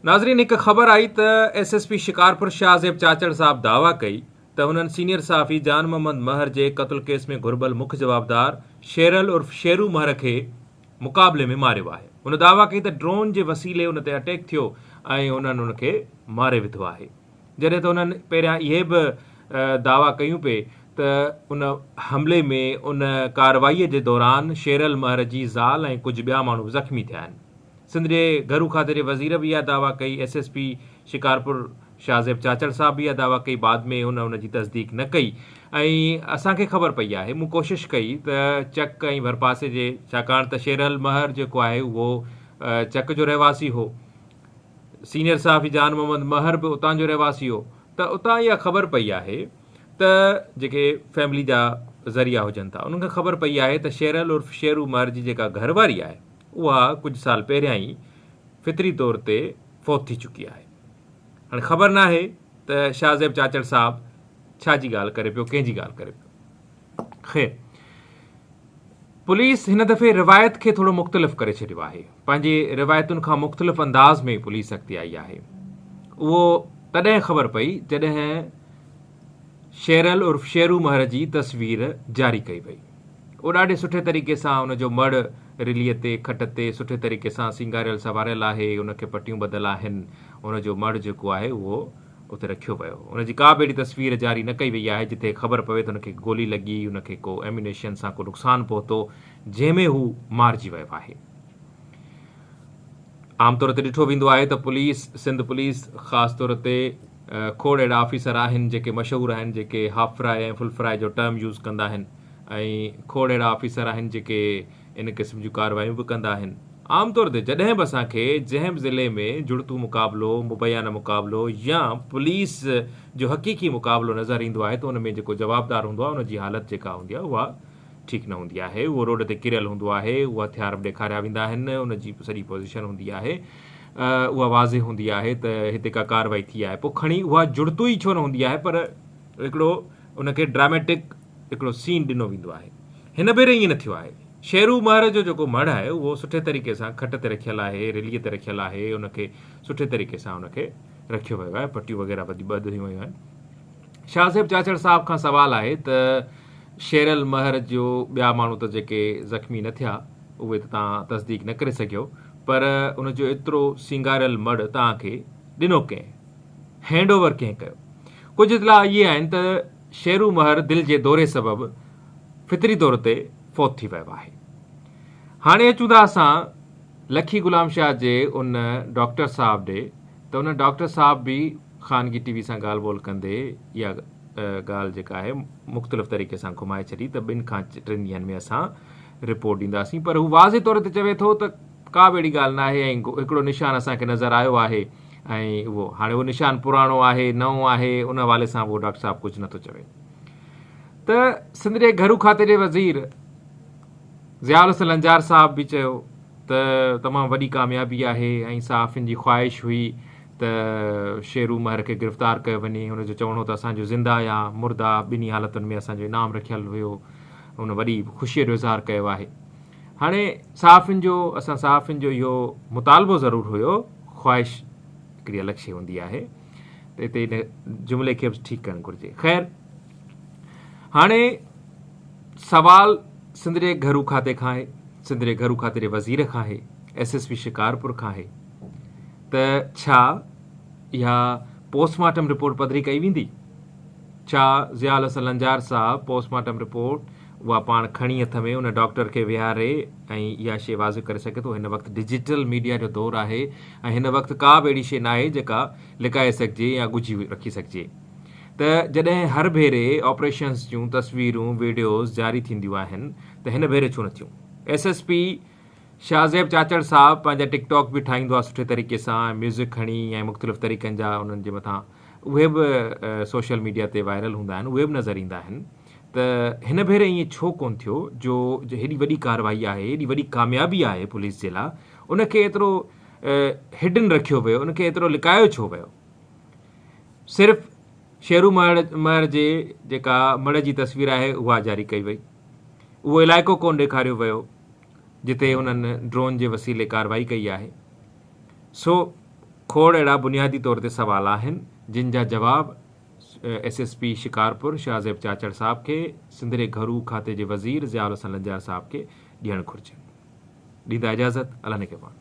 ناظرين هڪ خبر آئي ته S S P Shikarpur Shahzeb Chachar صاحب دعويٰ ڪئي ته هنن سينيئر صحافي جان محمد مهر جي قتل ڪيس ۾ گهربل مک جوابدار شيرل عرف شيرو مهر کي مقابلي ۾ ماريو آهي. هن دعويٰ ڪئي ته ڊرون جي وسيلي ان تي اٽيڪ ٿيو ۽ انهن ان کي ماري وڌو آهي. جڏهن ته انهن پهريان اهي به دعويٰ ڪيون پئي ته ان حملي ۾ ان ڪارروائي جي دوران شيرل مهر جي زال ۽ ڪجهه ٻيا ماڻهو به زخمي ٿيا آهن. سنڌ جي گهرو کاتي جي وزير به اها دعويٰ ڪئي، S S P Shikarpur Shahzeb Chachar صاحب به اها دعويٰ ڪئي بعد ۾ هن ان جي تصديق نه ڪئي ۽ اسان کي خبر پئي آهي مون ڪوشش ڪئي ته چڪ ۽ ڀرپاسي جي ڇاڪاڻ ته شيرل مهر جيڪو آهي اهو چڪ جو رهواسي هو سينيئر صحافي جان محمد مهر به اتان جو رهواسي هو ته اتان اها خبر پئي آهي ته جيڪي فيملي جا ذريعا هجن ٿا انهن کان خبر پئي آهي ته شيرل عرف شيرو مهر جي جيڪا گهر واري آهي اها ڪجهه سال پهريان ئي فطري طور تي فوت ٿي چڪي آهي. هاڻي خبر ناهي ته شاهزيب چاچڙ صاحب ڇا جي ڳالهه ڪري پيو، ڪنهن جي ڳالهه ڪري پيو. خير پوليس هن دفعي روايت کي ٿورو مختلف ڪري ڇڏيو آهي. پنهنجي روايتن کان مختلف انداز ۾ پوليس اڳتي آئي آهي. اهو تڏهن خبر پئي جڏهن شيرل عرف شيرو مهر جي تصوير جاري ڪئي وئي. اهو ڏاڍي سٺي طريقي سان ان جو مڙهه رليء تي، کٽ تي، سٺي طريقي سان سينگاريل سنواريل آهي، ان کي پٽيون ٻڌل آهن، ان جو مڙهه جيڪو آهي اهو اتي رکيو ويو. ان جي ڪا به اهڙي تصوير جاري نه ڪئي وئي آهي جتي خبر پوي ته ان کي گولي لڳي، ان کي ڪو ايميونيشن سان ڪو نقصان پهتو، جنهن ۾ هو مارجي ويو آهي. عام طور تي ڏٺو ويندو آهي ته پوليس، سنڌ پوليس خاص طور تي کوڙ اهڙا آفيسر آهن جيڪي مشهور آهن جيڪي هاف فرائي ۽ فل فرائي جو ٽرم يوز ڪندا آهن ۽ کوڙ اهڙا آفيسر آهن جيڪي ان قسم جون ڪارروايون به ڪندا آهن. عام طور تي جڏهن به اسان کي جنهن به ضلعي ۾ جڙتو مقابلو، مبيانه مقابلو يا پوليس جو حقيقي مقابلو نظر ايندو آهي ته ان ۾ جيڪو جوابدار هوندو آهي ان جي حالت جيڪا هوندي آهي اها ٺيڪ نه هوندي آهي، اهو روڊ تي ڪريل هوندو آهي، اهو هٿيار به ڏيکاريا ويندا آهن، ان جي سڄي پوزيشن هوندي آهي، اها واضح هوندي آهي ته هتي ڪا ڪارروائي ٿي آهي، پوء کڻي اها جڙتو ئي ڇو نه هوندي آهي پر هڪڙو ان کي ڊراميٽڪ هڪڙو سين ڏنو ويندو آهي. هن ڀيري ائين نه ٿيو آهي. شيرو مهر جو جيڪو مڙهه آهي اهو سٺي طريقي سان کٽ تي رکيل آهي، رليء تي رکيل آهي، ان کي سٺي طريقي سان ان کي رکيو ويو آهي، پٽيون وغيره ٻڌيون ويون آهن. شاهزيب چاچڙ صاحب کان سوال آهي ته شيرل مهر جو ٻيا ماڻهو ته جيڪي زخمي نه ٿيا اهي ته توهان تصديق نه ڪري سگهيو پر ان جو ايترو سينگاريل مڙهه توهان کي ڏنو ڪنهن؟ هينڊ اوور ڪنهن ڪيو؟ ڪجهه اطلاع اهي آهن ته شيرو مهر دل جي دوري سبب فطري طور تي فوت ٿي ويو آهي. هاڻي اچون ٿا اسان لکي غلام شاهه جي ان ڊاڪٽر صاحب ڏي ته ان ڊاڪٽر صاحب به خانگي ٽي وي سان ڳالهه ٻولهه ڪندي اها ڳالهه جيڪا آهي مختلف طريقي سان گهمائي ڇڏي ته ٻن کان ٽن ڏينهن ۾ اسان رپورٽ ڏينداسين پر هو واضح طور تي چوي ٿو ته ڪا به اهڙي ڳالهه ناهي ۽ هڪڙو نشان اسان کي نظر آيو آهي ۽ اهو هاڻي اهو نشان پراڻو آهي نئون آهي ان حوالي سان اهو ڊاڪٽر صاحب ڪجهه نٿو چوي ته سنڌ جي گهرو کاتي جي وزير ضياء الحسن لنجار صاحب به چيو ته تمام وڏي ڪاميابي آهي ۽ صحافين جي خواهش هئي ته شيرو مهر کي گرفتار ڪيو وڃي، هن جو چوڻ هو ته اسان جو زنده يا مرده ٻنهي حالتن ۾ اسان جو انعام رکيل هيو، هن وڏي خوشيء جو اظهار ڪيو آهي. هاڻي صحافين جو اسان صحافين جو اهو مطالبو ضرور هيو، خواهش هڪڙي الڳ شيء هوندي آهي ته هتي ان جملي کي به ٺيڪ ڪرڻ گهرجي. خير هاڻي سوال سنڌ جي گهرو کاتي کان آهي، سنڌ جي گهرو کاتي جي وزير کان آهي، ايس ايس پي شڪارپور کان آهي ته ڇا اها پوسٽ مارٽم رپورٽ پڌري ڪئي ويندي؟ ڇا ضياء الحسن لنجار صاحب پوسٽ مارٽم رپورٽ اها پاڻ کڻي هٿ ۾ ان ڊاڪٽر کي ويهاري ۽ اها شيء واضح ڪري سگهي ٿو؟ هن وقت ڊجيٽل ميڊيا جو دور آهي ۽ هن وقت ڪا به اهڙي شيء ناهي جيڪا لڪائي سگهجي يا ڳجهي رکي سگهجي ته جڏهن هر ڀيري آپريشنز جون تصويرون ويڊيوز جاري ٿينديون آهن ته هن ڀيري ڇو نه ٿيون؟ S S P Shahzeb Chachar صاحب پنهنجا ٽڪ ٽاڪ به ٺاهيندو آهي سٺي طريقي سان ۽ ميوزڪ کڻي ۽ مختلف طريقن جا انهن جي مٿان اهي به سوشل ميڊيا تي وائرل هوندا آهن اهي به نظر ايندا آهن ته هن ڀيري ائين ڇو ڪون ٿيو جو هيڏي وڏي ڪارروائي آهي هيڏي وڏي ڪاميابي آهي پوليس جي لاء ان کي ايترو هڊن رکيو ويو ان کي ايترو لڪايو ڇو ويو صرف شيرو مهر جي جيڪا مڙهه جي تصوير آهي اها جاري ڪئي وئي اهو علائقو ڪون ڏيکاريو ويو جتي انهن ڊرون جي وسيلي ڪارروائي ڪئي آهي. سو کوڙ اهڙا بنيادي طور تي سوال آهن جن جا جواب S S P Shikarpur Shahzeb Chachar صاحب کي سنڌ جي گهرو کاتي جي وزير ضياء الحسن لنجار صاحب کي ڏيڻ گهرجن. ڏيندا اجازت الله نگهبان.